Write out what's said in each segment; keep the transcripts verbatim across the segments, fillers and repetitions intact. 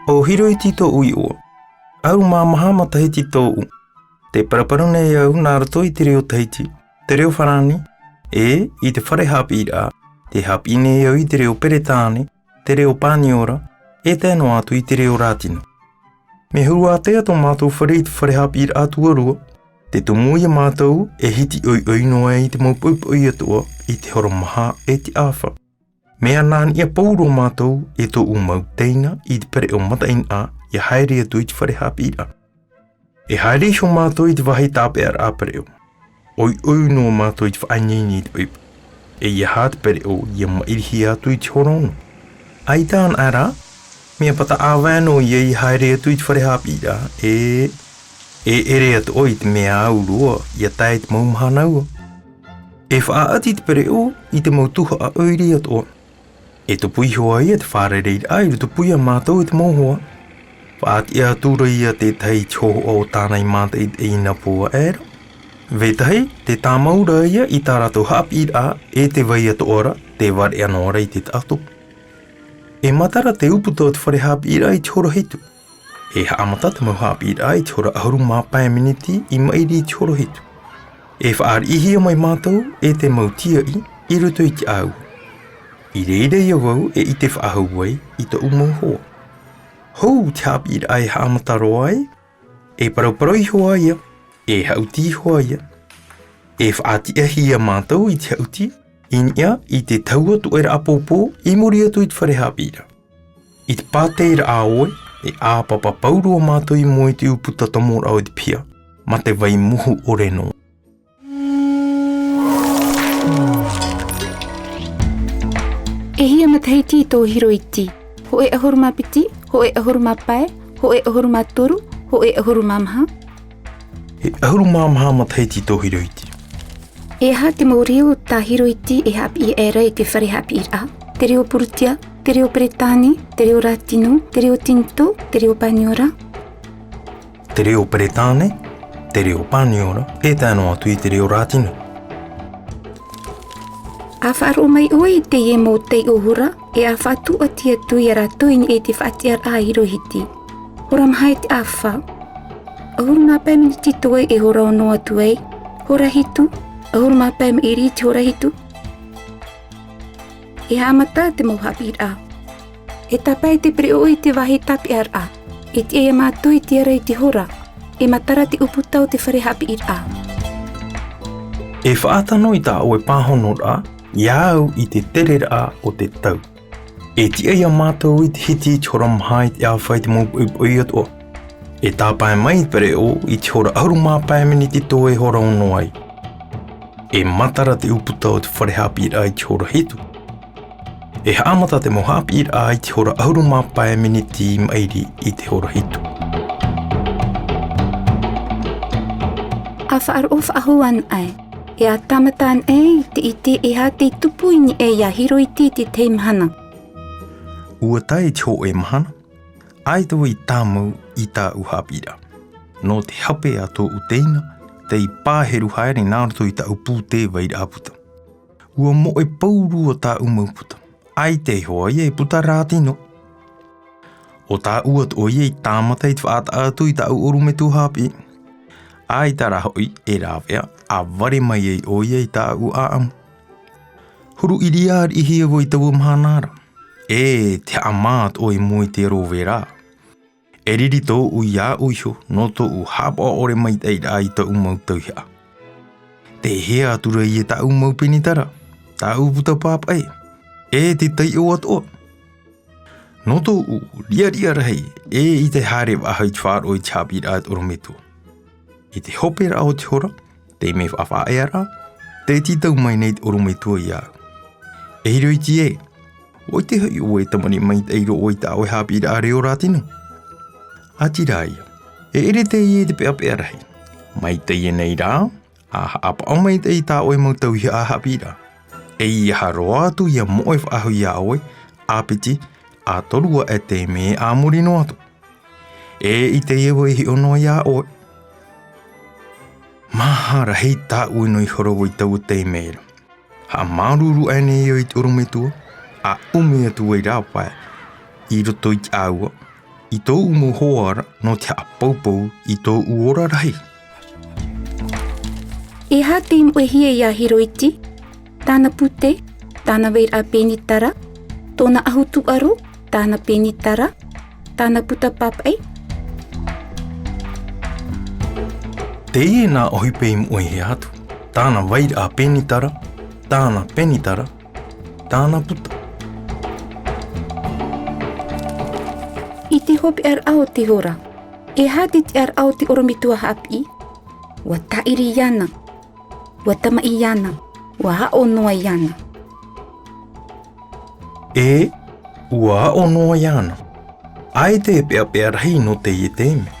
ʻO Hiroiti tōʻu iʻoa. ʻAhuru mā maha matahiti tōʻu. Tē paraparau nei au nā roto i te reo Tahiti, te reo Farāni, ʻe i te fare haʻapiʻiraʻa, tē haʻapiʻi nei au i te reo Peretāne, te reo Pāniora, ʻe tae noa atu i te reo Rātino. Mea huru ātea tō mātou fare i te fare haʻapiʻiraʻa tuarua, tē tumu ia mātou e hiti ʻoiʻoi noa ai i te mau poʻipoʻi atoʻa i te hora maha ʻe te ʻāfa. Mea nā niʻa pauroa mātou e tōʻu mau teina i te pereʻoʻo mataʻeinaʻa ʻia haere atu i te fare haʻapiʻiraʻa. E haere iho mātou i te vāhi tāpeʻaraʻa pereʻoʻo. ʻOiʻoi noa mātou i te faʻaineine i te poʻipoʻi. E ʻeiaha te pereʻoʻo ʻia maʻirihia atu i te hora ono. ʻAita anaʻe rā, mea pata ʻāvae noa ïa ʻia haere atu i te fare haʻapiʻiraʻa, ʻe, e ʻere atoʻa i te mea au roa ʻia tae i te mau mahana ua. E faʻaʻati te pereʻoʻo i te mau tuhaʻa ʻoire atoʻa. E tupu iho ā ïa te fārereiraʻa i rotopū ia mātou i te mau hoa. Faʻatiʻa atu ra ïa te tahi i te hōhoʻa o tāna i mātaʻitaʻi i nā pō aʻera. Vetahi, tē tāmau ra ïa i tā rātou haʻapiʻiraʻa ʻe te vai atoʻa ra, tē vareʻa noa ra i te taʻatoʻa. E matara te ʻūputa o te fare haʻapiʻiraʻa i te hora hitu. E haʻamata te mau haʻapiʻiraʻa i te hora ʻahuru mā pae miniti i maʻiri i te hora hitu. E faʻariʻihia mai mātou e te mau tīaʻi i roto i te ʻāua. I reira ïa vau e ʻite faʻahou ai i tōʻu mau hoa. Hou te haʻapiʻiraʻa e haʻamata roa ai, e paraparau iho ā ïa, e haʻuti iho ā ïa. E faʻatiʻahia mātou i te haʻuti, i niʻa i te tahua tuʻeraʻa pōpō i muri atu i te fare haʻapiʻiraʻa. I te pātēraʻa ʻoe, e ʻāpapa pauroa mātou i mua i te ʻūputa tomoraʻa o te piha, mā te vai muhu ʻore noa. E hia matahiti tō Hiroiti? Hōʻē ʻahuru mā piti, hōʻē ʻahuru mā pae, hōʻē ʻahuru mā toru, hōʻē ʻahuru mā maha? E ʻahuru mā maha matahiti tō Hiroiti. E aha te mau reo tā Hiroiti e haʻapiʻi aʻera i te fare haʻapiʻiraʻa? Te reo Purutia, te reo Peretāne, te reo Rātino, te reo Tinitō, te reo Pāniora? Te reo Peretāne, te reo Pāniora, ʻe tae noa atu i te reo Rātino. ʻA faʻaroʻo mai ʻoe i teie mau taiʻo hora, ʻe ʻa faʻatūʻati atu ia rātou i niʻa i te faʻatiʻaraʻa a Hiroiti. Hora maha i te ʻāfa. ʻAhuru mā pae miniti toe e hora ono atu ai. Hora hitu, ʻahuru mā pae maʻiri i te hora hitu. E haʻamata te mau haʻapiʻiraʻa. E tāpae te pereʻoʻo i te vāhi tāpeʻaraʻa. E tiʻa ia mātou i te ara i te hora. E matara te ʻūputa o te fare haʻapiʻiraʻa. E faʻatano i tā ʻoe pāhonoraʻa, ia au i te tereraʻa o te tau. E tiʻa ia mātou i te hiti i te hora maha i te ʻāfa i te mau poʻipoʻi atoʻa. E tāpae mai te pereʻoʻo i te hora ʻahuru mā pae miniti toe e hora ono ai. E matara te ʻūputa o te fare haʻapiʻiraʻa i te hora hitu. E haʻamata te mau haʻapiʻiraʻa i te hora ʻahuru mā pae miniti i maʻiri i te hora hitu. ʻA faʻaroʻo faʻahou anaʻe, e ʻa tāmata anaʻe i te ʻite e aha tei tupu i niʻa ia Hiroiti i te tahi mahana. ʻUa tae i te hōʻē mahana, ʻaita vau i tāmau i tāʻu haʻapiʻiraʻa. Nō te hape a tōʻu teina, tei pāheru haere nā roto i tāʻu pūtē vairaʻa puta. ʻUa moʻe pauroa tāʻu mau puta. ʻAita iho ā ïa e puta Rātino. ʻO tāʻu atoʻa ïa i tāmata i te faʻataʻa atu i tāʻu ʻorometua haʻapiʻi. ʻAita rā hoʻi e rāveʻa, ʻa vare mai ai ʻoia i tāʻu ʻāʻamu. Huru ʻiriā riʻihia vau i taua mahana ra. E te haʻamā atoʻa i mua i te aroverā. E riri tōʻu iāʻu iho, nō tōʻu haʻapaʻo ʻore maitaʻiraʻa i tāʻu mau tauihaʻa. Tē hea atu ra ïa tāʻu mau penitara, tāʻu puta pāpaʻi, e te taiʻo atoʻa. Nō tōʻu riʻariʻa rahi, e ʻite haere faʻahou i te faʻaroʻo i te haʻapiʻiraʻa a te ʻorometua. I te hoperaʻa o te hora, te mea faʻaʻearaʻa, tē tītau mai nei te ʻorometua iāʻu. E Hiroiti ē, ʻua ʻite hoʻi ʻoe e tamariʻi maitaʻi roa ʻoe i tā ʻoe haʻapiʻiraʻa reo Rātino. ʻĀtīrā ïa, e ʻere teie i te peʻapeʻa rahi. Mai teie nei rā, ʻa haʻapaʻo maitaʻi i tā ʻoe mau tauihaʻa haʻapiʻiraʻa. ʻEiaha roa atu ia moʻe faʻahou iā ʻoe, ʻāpiti, ʻa toru aʻe te mea ʻa muri noa atu. E ʻite ïa vau e hiʻo noa iā ʻoe. Maha rahi tāʻu e noho i horo vau i taua taime ra. Haʻamāuruuru aʻe nei au i te ʻorometua, ʻa ʻumi atu ai rāpae i roto i te ʻāua, i tōʻu mau hoa ra nō te haʻapaupau i tōʻu ora rahi. E aha tei moʻehia iā Hiroiti? Tāna pute, tāna vairaʻa penitara, tōna ʻahu tūʻaro, tāna penitara, tāna puta pāpaʻi. Teie nā ʻohipa i moʻehia atu, tāna vairaʻa penitara, tāna penitara, tāna puta. I te hopeʻaraʻa o te hora, e aha te tiʻaraʻa o te ʻorometua haʻapiʻi? ʻUa tāʻiri iāna, ʻua tamaʻi iāna, ʻua aʻo noa iāna. E, ʻua aʻo noa iāna. ʻAita e peʻapeʻa rahi nō teie taime.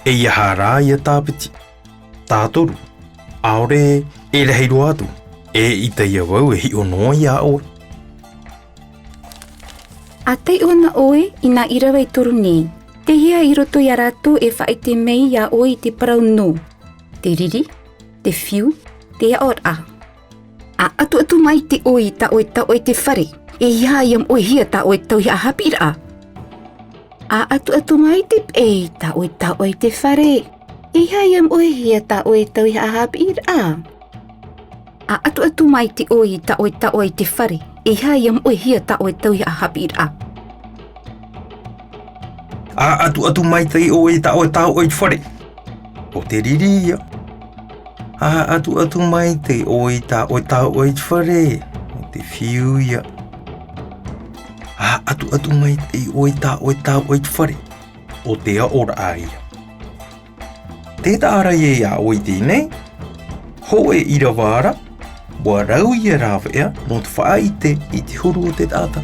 E aha rā ia tāpiti, tātoru, ʻaore e rahi roa atu, e ʻaita ia vau e hiʻo noa iā ʻoe. ʻA taiʻo na ʻoe i nā ʻīrava e toru nei. Tei hea i roto iā rātou e faʻaʻite mai iā ʻoe i te parau nō te riri, te fiu, te aʻoraʻa? ʻA ʻatuʻatu maitaʻi ʻoe i tā ʻoe taoʻa i te fare, e aha ia moʻehia tā ʻoe tauihaʻa haʻapiʻiraʻa? ʻA ʻatuʻatu maitaʻi ʻoe i tā ʻoe taoʻa i te fare, e aha ia moʻehia tā ʻoe tauihaʻa haʻapiʻiraʻa? ʻA ʻatuʻatu maitaʻi ʻoe i tā ʻoe taoʻa i te fare, e aha ia moʻehia tā ʻoe tauihaʻa haʻapiʻiraʻa? ʻA ʻatuʻatu maitaʻi ʻoe i tā ʻoe taoʻa i te fare, ʻo te riri ia. ʻA ʻatuʻatu maitaʻi ʻoe i tā ʻoe taoʻa i te fare, ʻo te fiu ia. ʻA ʻatuʻatu maitaʻi ʻoe i tā ʻoe taoʻa i te fare, ʻo te aʻoraʻa ia. Tē taʻa ra ia iā ʻoe i teie nei, hōʻē ʻīrava ra, ʻua rau ia rāveʻa nō te faʻaʻite i te huru o te taʻata.